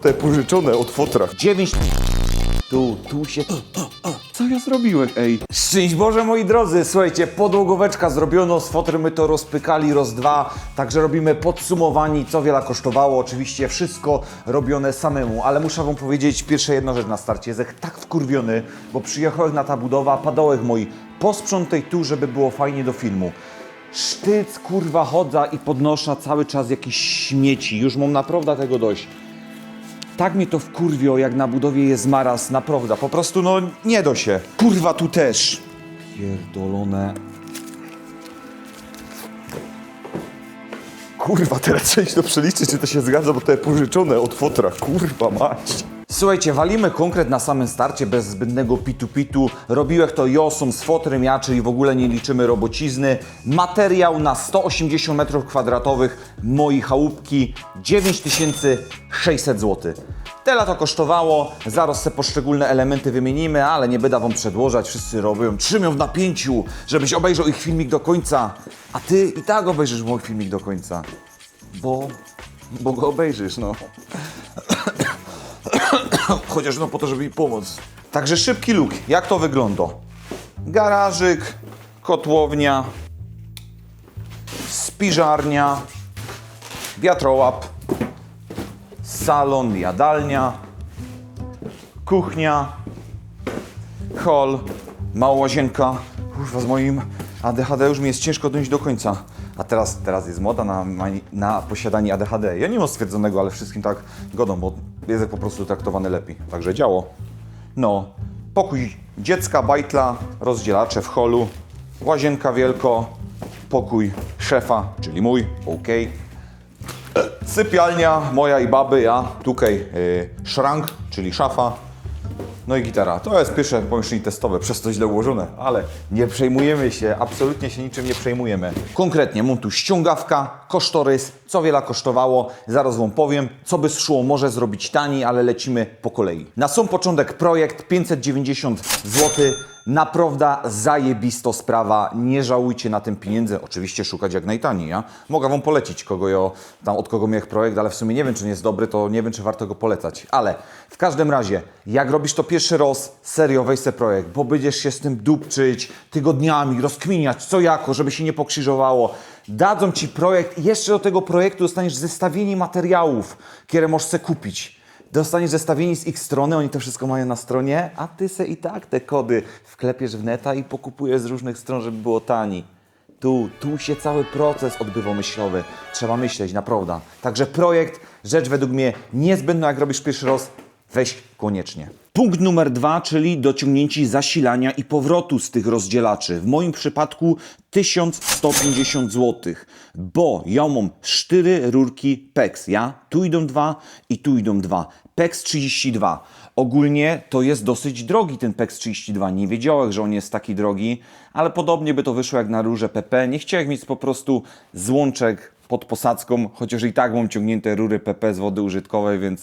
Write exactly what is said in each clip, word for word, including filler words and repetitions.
Te pożyczone od fotra. Dziewięć. Tu, tu się. Co ja zrobiłem, ej? Szczęść Boże, moi drodzy, słuchajcie, podłogoweczka zrobiono, z fotrem my to rozpykali, roz dwa, także robimy podsumowanie, co wiela kosztowało, oczywiście wszystko robione samemu, ale muszę wam powiedzieć, pierwsza jedna rzecz na starcie, jestem tak wkurwiony, bo przyjechałem na ta budowa, padałeś moi, posprzątaj tu, żeby było fajnie do filmu. Sztyc, kurwa, chodzę i podnoszę cały czas jakieś śmieci, już mam naprawdę tego dość. Tak mnie to wkurwiło, jak na budowie jest maraz, naprawdę, po prostu, no, nie do się. Kurwa, tu też. Pierdolone. Kurwa, teraz trzeba iść to przeliczyć, czy to się zgadza, bo te pożyczone od fotra, kurwa mać. Słuchajcie, walimy konkret na samym starcie, bez zbędnego pitu-pitu. Robiłech to josą z fotrem, ja, czyli w ogóle nie liczymy robocizny. Materiał na sto osiemdziesiąt metrów kwadratowych mojej chałupki, dziewięć tysięcy sześćset złotych. Tyle to kosztowało, zaraz te poszczególne elementy wymienimy, ale nie będę wam przedłużać, wszyscy robią, trzymią w napięciu, żebyś obejrzał ich filmik do końca, a ty i tak obejrzysz mój filmik do końca, bo, bo go obejrzysz, no. Chociaż no po to, żeby mi pomóc. Także szybki look, jak to wygląda? Garażyk, kotłownia, spiżarnia, wiatrołap, salon, jadalnia, kuchnia, hol, mała łazienka. Kurwa, z moim A D H D już mi jest ciężko dojść do końca. A teraz, teraz jest moda na, mani- na posiadanie A D H D. Ja nie mam stwierdzonego, ale wszystkim tak godą, bo jest po prostu traktowany lepiej. Także działo. No, pokój dziecka, bajtla, rozdzielacze w holu, łazienka wielko, pokój szefa, czyli mój, okej. Sypialnia moja i baby, ja, tutaj y, szrank, czyli szafa, no i gitara. To jest pierwsze pomieszczenie testowe, przez to źle ułożone, ale nie przejmujemy się, absolutnie się niczym nie przejmujemy. Konkretnie mam tu ściągawka, kosztorys, co wiela kosztowało, zaraz wam powiem, co by szło może zrobić taniej, ale lecimy po kolei. Na sam początek projekt, pięćset dziewięćdziesiąt złotych. Naprawdę zajebisto sprawa, nie żałujcie na tym pieniędzy. Oczywiście szukać jak najtaniej, ja? Mogę wam polecić, kogo ja, tam, od kogo miałem projekt, ale w sumie nie wiem, czy nie jest dobry, to nie wiem, czy warto go polecać. Ale w każdym razie, jak robisz to pierwszy raz, serio, weź se projekt, bo będziesz się z tym dupczyć tygodniami, rozkminiać, co jako, żeby się nie pokrzyżowało. Dadzą ci projekt i jeszcze do tego projektu dostaniesz zestawienie materiałów, które możesz se kupić. Dostaniesz zestawienie z ich strony, oni to wszystko mają na stronie, a ty se i tak te kody wklepiesz w neta i pokupujesz z różnych stron, żeby było taniej. Tu, tu się cały proces odbywa myślowy. Trzeba myśleć, naprawdę. Także projekt, rzecz według mnie niezbędna, jak robisz pierwszy raz, weź koniecznie. Punkt numer dwa, czyli dociągnięcie zasilania i powrotu z tych rozdzielaczy. W moim przypadku tysiąc sto pięćdziesiąt złotych, bo ja mam sztyry rurki PEX, ja? Tu idą dwa i tu idą dwa. PEX trzydzieści dwa. Ogólnie to jest dosyć drogi ten PEX trzydzieści dwa. Nie wiedziałem, że on jest taki drogi, ale podobnie by to wyszło jak na rurze P P. Nie chciałem mieć po prostu złączek pod posadzką, chociaż i tak mam ciągnięte rury P P z wody użytkowej, więc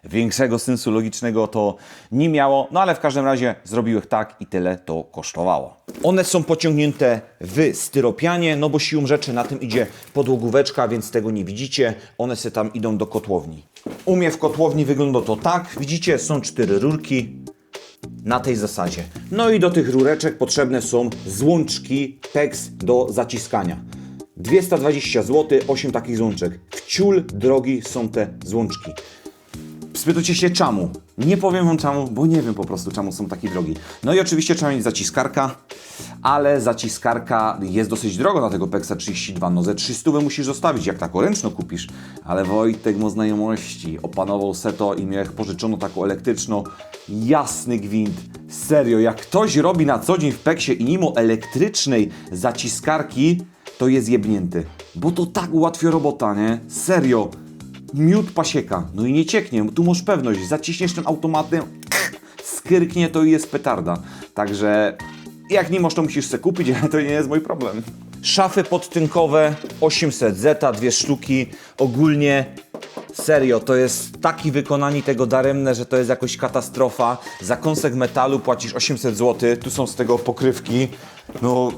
większego sensu logicznego to nie miało, no ale w każdym razie zrobiłem tak i tyle to kosztowało. One są pociągnięte w styropianie, no bo siłą rzeczy na tym idzie podłogóweczka, więc tego nie widzicie. One se tam idą do kotłowni. U mnie w kotłowni wygląda to tak. Widzicie, są cztery rurki na tej zasadzie. No i do tych rureczek potrzebne są złączki PEX do zaciskania. Dwieście dwadzieścia złotych, osiem takich złączek. W ciul drogi są te złączki. Spytacie się czemu? Nie powiem wam czemu, bo nie wiem po prostu, czemu są takie drogi. No i oczywiście trzeba mieć zaciskarka, ale zaciskarka jest dosyć drogo na tego PEX-a trzydzieści dwa, no ze trzysta by musisz zostawić, jak taką ręczną kupisz. Ale Wojtek ma znajomości, opanował se to i miał pożyczoną taką elektryczną. Jasny gwint. Serio, jak ktoś robi na co dzień w PEX-ie i nie ma elektrycznej zaciskarki, to jest jebnięty. Bo to tak ułatwia robota, nie? Serio. Miód pasieka. No i nie cieknie. Tu masz pewność. Zaciśniesz tym automatem, skyrknie to i jest petarda. Także jak nie masz, to musisz se kupić, ale to nie jest mój problem. Szafy podtynkowe, osiemset zeta, dwie sztuki. Ogólnie, serio, to jest takie wykonanie tego daremne, że to jest jakoś katastrofa. Za kąsek metalu płacisz osiemset złotych, tu są z tego pokrywki. No,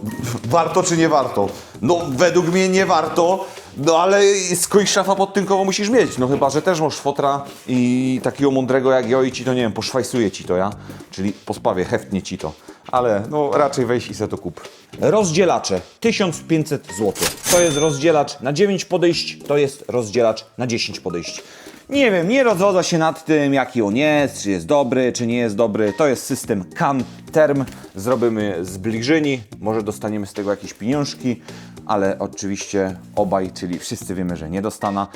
warto czy nie warto? No, według mnie nie warto. No ale skōńdś szafa podtynkowõ musisz mieć, no chyba że tyż mŏsz fotra i takigo mōndrego jak jŏ i ci to, niy wiym, poszwajsuje ci to, ja? Czyli pospawie, heftnie ci to. Ale no raczyj weź i se to kup. Rozdzielacze, tysiōnc piyńćset złotych. To je rozdzielacz na dziewięć podejść, to je rozdzielacz na dziesięć podejść. Niy wiym, niy rozwodza sie nad tym, jaki ôn je, czy je dobry, czy niy je dobry. To je systym Kanterm. Zrobiymy zbliżyni, może dostaniemy z tego jakeś piniōnżki, ale ôczywiście ôbaj, czyli wszyscy wiymy, że niy dostana.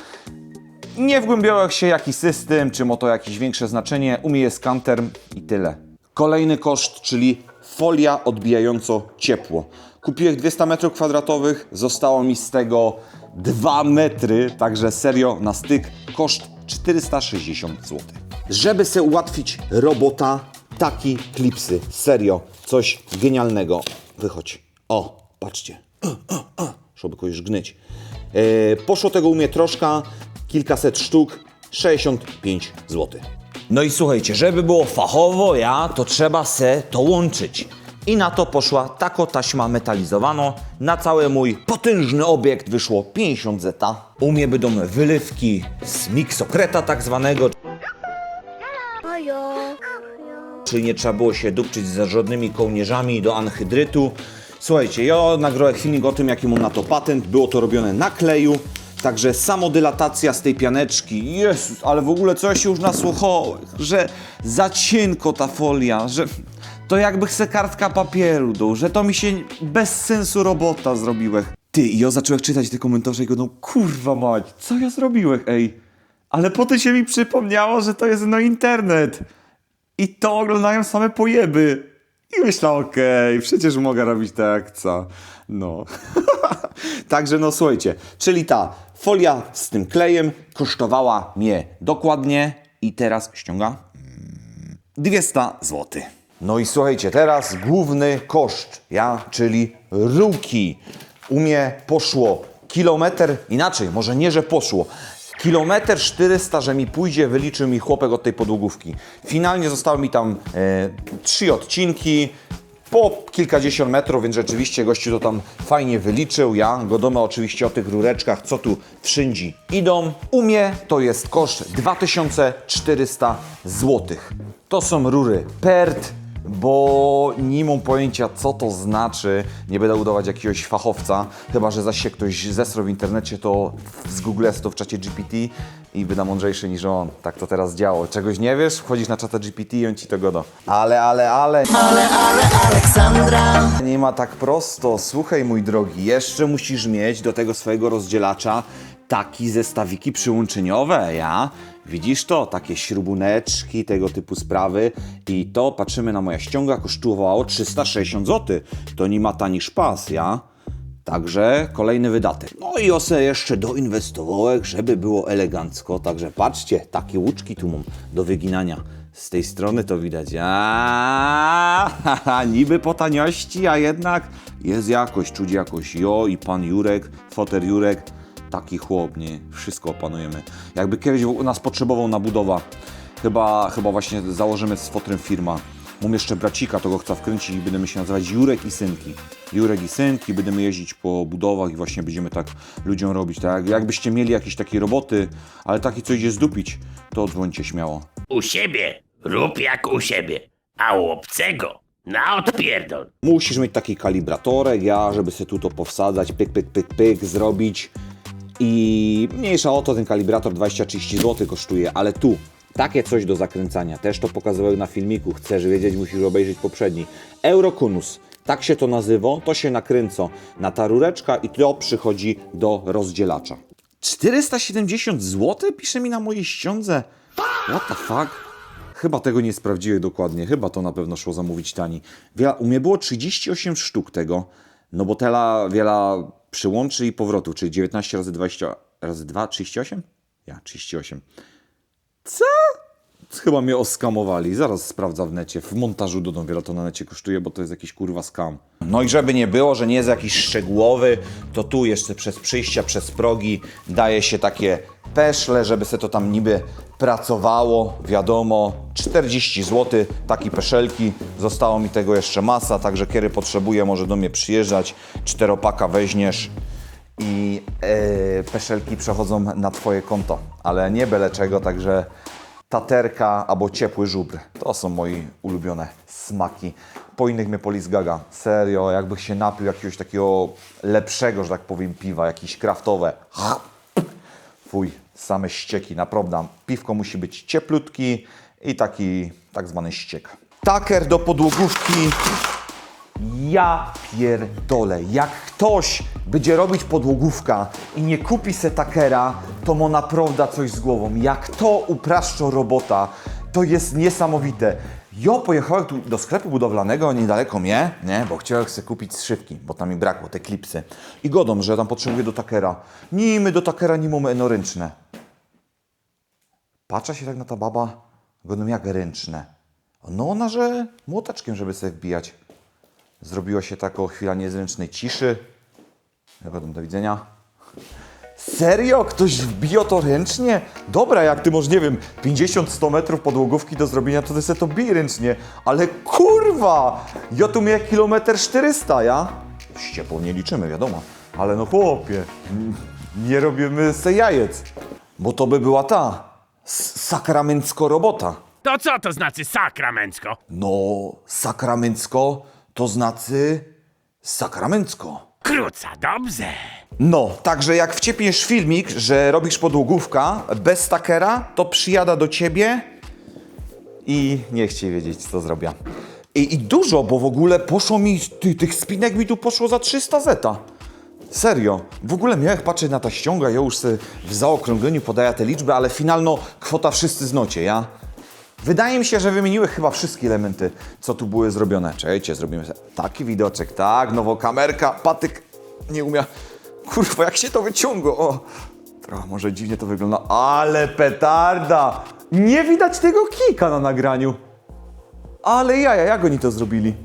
Niy wgłymbiōłech sie, jaki systym, czy mŏ to jakeś wiynkszõ znaczynie. U mie je Kanterm i tyle. Kolejny koszt, czyli folia ôdbijajōncŏ ciepło. Kupiłech dwiesta metrōw kwadratowych, ôstoło mi z tego dwa metry, tak że serio na styk koszt sztyrysta sześćdziesiōnt złotych. Żeby se ułatwić robota, taki klipsy, serio, coś genialnego. Wychodź. Ô, patrzcie. Szołby go już gnyć. E, poszło tego u mie troszka, kilkaset sztuk, sześćdziesiōnt piyńć złotych. No i suchejcie, żeby było fachowo, ja, to trzeba se to łōnczyć. I na to poszła tako taśma metalizowanŏ. Na cały mōj potynżny ôbiekt wyszło piyńćdziesiōnt zeta. U mie bydōm wylywki z miksokreta tak zwanego. Czyli niy trzeba było sie dupczyć ze żŏdnymi kołnierza do anhydrytu. Suchejcie, jŏ nagrołech filmik ô tym, jaki mōm na to patynt. Było to robiōne na kleju. Tak że samodylatacyjŏ z tyj pianeczki. Jezus, ale w ôgōle coś już nasłuchołech, że za ciynko ta folia, że to jakbych se kartka papieru dōł, że to mi sie bez synsu robota zrobiłech. Ty, i jŏ zaczōłech czytać te kōmyntorze i gŏdōm: „Kurwa mać, co jŏ zrobiłech, ej?” Ale potym sie mi przypōmniało, że to je, no, internet. I to ôglōndajōm same pojeby. I myśla: „Okej, przecież mogã robić tak jak chcã”. No. Tak że no, suchejcie, czyli ta folia z tym klejem kosztowała mie dokładnie, i teroz ściōnga, dwiesta złotych. No i suchejcie, teroz głōwny koszt, ja, czyli rurki. U mie poszło kilometr, inaczyj, może niy, że poszło. Kilometr sztyrysta, że mi pōdzie, wyliczył mi chłopek ôd tyj podłogōwki. Finalnie ôstoły mi tam e, trzi ôdcinki, po kilkadziesiōnt metrōw, wiync rzeczywiście gościu to tam fajnie wyliczył, ja. Gŏdōmy ôczywiście ô tych rureczkach, co tu wszyndzie idōm. U mie to je koszt dwa tysiōnce sztyrysta złotych. To sōm rury pert, bo niy mōm pojyńciŏ, co to znaczy. Niy bydã udować jakigoś fachowca, chyba że zaś sie ftoś zesrŏ w internecie, to zgoogluj to w czacie G P T i bydã mōndrzejszy niż ôn. Tak to teroz działo. Czegoś niy wiysz? Wchodzisz na czata G P T i ôn ci to gŏdŏ. Ale, ale, ale. Ale, ale, Aleksandra. Niy ma tak prosto. Suchej, mōj drogi, jeszcze musisz mieć do tego swojigo rozdzielacza taki zestawiki przyłōnczyniowe, ja? Widzisz to? Take śrubōneczki, tego typu sprawy. I to, patrzymy na moja ściōnga, kosztowało trzysta sześćdziesiōnt złotych. To niy ma tani szpas, ja? Tak że kolejny wydatek. No i jŏ se jeszcze doinwestowołech, żeby było elegancko. Tak że patrzcie, take łuczki tu mōm do wyginaniŏ. Z tyj strōny to widać. Aaaa, niby po taniości, a jednak je jakoś, czuć jakoś. Jŏ i pōn Jurek, foter Jurek, taki chłop, niy? Wszystko ôpanujymy. Jakby kedyś nas potrzebowoł na budowa, chyba, chyba właśnie założymy z fotrym firma. Mōm jeszcze bracika, to go chcã wkryńcić i bydymy sie nazywać Jurek i Synki. Jurek i Synki, bydymy jeździć po budowach i właśnie bydziemy tak ludziōm robić. Tak, jakbyście mieli jakeś takie roboty, ale takie, co idzie zdupić, to dzwōńcie śmiało. U siebie rōb jak u siebie, a u ôbcego na ôdpierdol. Musisz mieć taki kalibratorek, ja, żeby se tu to powsadzać, pyk, pyk, pyk, pyk, zrobić. I mniyjsza ô to, tyn kalibrator dwadzieścia trziści złotych kosztuje, ale tu takie coś do zakryncyniŏ. Tyż to pokazowałem na filmiku, chcesz wiedzieć, musisz ôbejrzeć poprzedni. Eurokunus, tak sie to nazywŏ, to sie nakryncŏ na ta rureczka i to przichodzi do rozdzielacza. Sztyrysta siedymdziesiōnt złotych? Pisze mi na mojij ściōndze. What the fuck? Chyba tego niy sprawdziłech dokładnie, chyba to na pewno szło zamōwić tani. Wiela, u mie było trzidziści ôziym sztuk tego, no bo tela wiela przyłōnczy i powrotu, czyli dziewiętnaście razy dwadzieścia razy dwa, trzidziści ôziym? Ja, trzidziści ôziym. Co? Chyba mie ôskamowali. Zaroz sprawdzã w necie. W mōntażu dodōm, wiela to na necie kosztuje, bo to je jakiś, kurwa, skam. No i żeby niy było, że niy je jakiś szczegōłowy, to tu jeszcze bez przińścia, bez progi daje sie take peszle, żeby se to tam niby pracowało, wiadōmo. Sztyrdziści złotych, take peszelki. Ôstoło mi tego jeszcze masa, tak że kery potrzebuje, może do mie przijyżdżać. Sztyrōpaka weźniesz. i e, peszelki przechodzą na twoje konto, ale nie byle czego, także taterka albo ciepły żubr. To są moje ulubione smaki. Po innych mnie poli z gaga. Serio, jakbych się napił jakiegoś takiego lepszego, że tak powiem, piwa, jakieś kraftowe. Fuj, same ścieki, naprawdę. Piwko musi być cieplutki i taki tak zwany ściek. Taker do podłogówki. Ja pierdolę. Jak ktoś będzie robić podłogówka i nie kupi se takera, to ma naprawdę coś z głową. Jak to upraszcza robota, to jest niesamowite. Ja pojechałem tu do sklepu budowlanego niedaleko mnie, nie? Bo chciałem sobie kupić strzywki, bo tam mi brakło, te klipsy. I godam, że tam potrzebuję do takera. Nie, my do takera nie mamy enoryczne. Patrzę się tak na ta baba, godam, jak ręczne. No ona, że młoteczkiem, żeby sobie wbijać. Zrobiła się taka chwila niezręcznej ciszy. Ja godam, do widzenia. Serio? Ktoś wbija to ręcznie? Dobra, jak ty masz, nie wiem, pięćdziesiąt, sto metrów podłogówki do zrobienia, to ty sobie to bij ręcznie. Ale kurwa! Ja tu miałem kilometr czterysta, ja? Z ciepło nie liczymy, wiadomo. Ale no chłopie, n- nie robimy se jajec. Bo to by była ta s- sakramencko robota. To co to znaczy sakramencko? No, sakramencko to znaczy sakramencko. Kruca, dobrze. No, także jak wciepniesz filmik, że robisz podłogówka bez takera, to przyjada do ciebie i nie chcę wiedzieć, co zrobię. I, I dużo, bo w ogóle poszło mi, ty, tych spinek mi tu poszło za trzysta zeta. Serio. W ogóle miałem patrzeć na ta ściąga, ja już sobie w zaokrągleniu podaję te liczby, ale finalno kwota wszyscy znocie, ja? Wydaje mi się, że wymieniły chyba wszystkie elementy, co tu były zrobione. Czekajcie, zrobimy sobie taki widoczek, tak, nową kamerka, patyk, nie umiem. Kurwa, jak się to wyciąga, o. Trochę może dziwnie to wygląda, ale petarda. Nie widać tego kika na nagraniu. Ale jaja, jak oni to zrobili?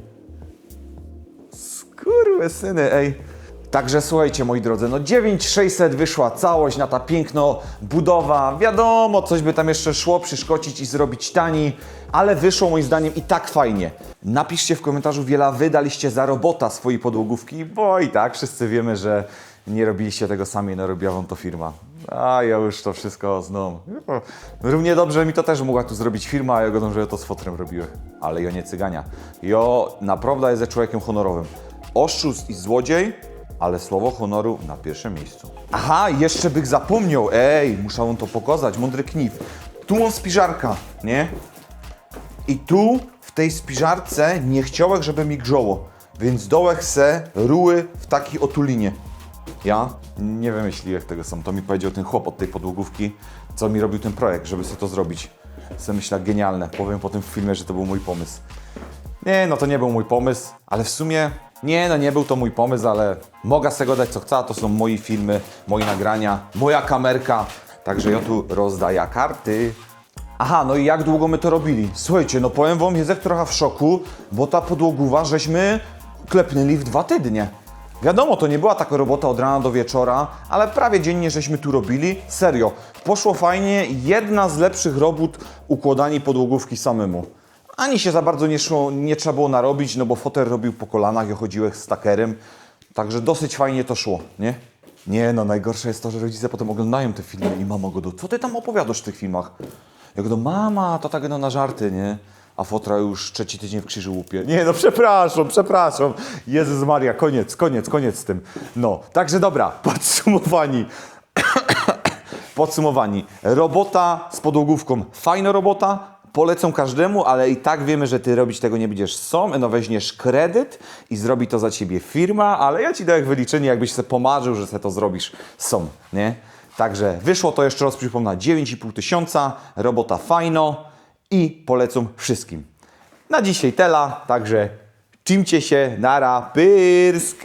Skurwysyny, ej. Także słuchajcie, moi drodzy, no dziewięć sześćset wyszła całość na ta piękno budowa. Wiadomo, coś by tam jeszcze szło przyszkocić i zrobić taniej, ale wyszło moim zdaniem i tak fajnie. Napiszcie w komentarzu, wiela wy daliście za robota swojej podłogówki, bo i tak wszyscy wiemy, że nie robiliście tego sami, no robiła wam to firma. A ja już to wszystko znam. Równie dobrze mi to też mogła tu zrobić firma, a ja godam, że ja to z fotrem robiłem. Ale ja nie cygania. Jo, naprawdę jestem człowiekiem honorowym. Oszust i złodziej, ale słowo honoru na pierwszym miejscu. Aha, jeszcze bych zapomniał. Ej, muszę wam to pokazać. Mądry kniw. Tu mam spiżarka, nie? I tu w tej spiżarce nie chciałech, żeby mi grzało. Więc dołech se ruły w takiej otulinie. Ja nie wymyśliłem tego sam. To mi powiedział ten chłop od tej podłogówki, co mi robił ten projekt, żeby sobie to zrobić. Sobie myślę, genialne. Powiem po tym filmie, że to był mój pomysł. Nie, no to nie był mój pomysł, ale w sumie... Nie, no nie był to mój pomysł, ale mogę z tego dać, co chcę. To są moje filmy, moje nagrania, moja kamerka. Także ja tu rozdaję karty. Aha, no i jak długo my to robili? Słuchajcie, no powiem wam, jestem trochę w szoku, bo ta podłogowa żeśmy klepnęli w dwa tygodnie. Wiadomo, to nie była taka robota od rana do wieczora, ale prawie dziennie żeśmy tu robili. Serio, poszło fajnie. Jedna z lepszych robót, układanie podłogówki samemu. Ani się za bardzo nie, szło, nie trzeba było narobić, no bo foter robił po kolanach, ja chodziłem z takerem. Także dosyć fajnie to szło, nie? Nie, no najgorsze jest to, że rodzice potem oglądają te filmy i mama go do... Co ty tam opowiadasz w tych filmach? Ja go do... Mama, to tak, no, na żarty, nie? A fotra już trzeci tydzień w krzyżu łupie. Nie, no przepraszam, przepraszam. Jezus Maria, koniec, koniec, koniec z tym. No, także dobra, podsumowanie. Podsumowanie. Robota z podłogówką. Fajna robota. Polecam każdemu, ale i tak wiemy, że ty robić tego nie będziesz sam. No weźmiesz kredyt i zrobi to za ciebie firma, ale ja ci dam wyliczenie, jakbyś sobie pomarzył, że sobie to zrobisz sam, nie? Także wyszło to, jeszcze raz przypomnę, dziewięć i pół tysiąca, robota fajno i polecam wszystkim. Na dzisiaj tela, także trzimcie się, nara, pyrsk!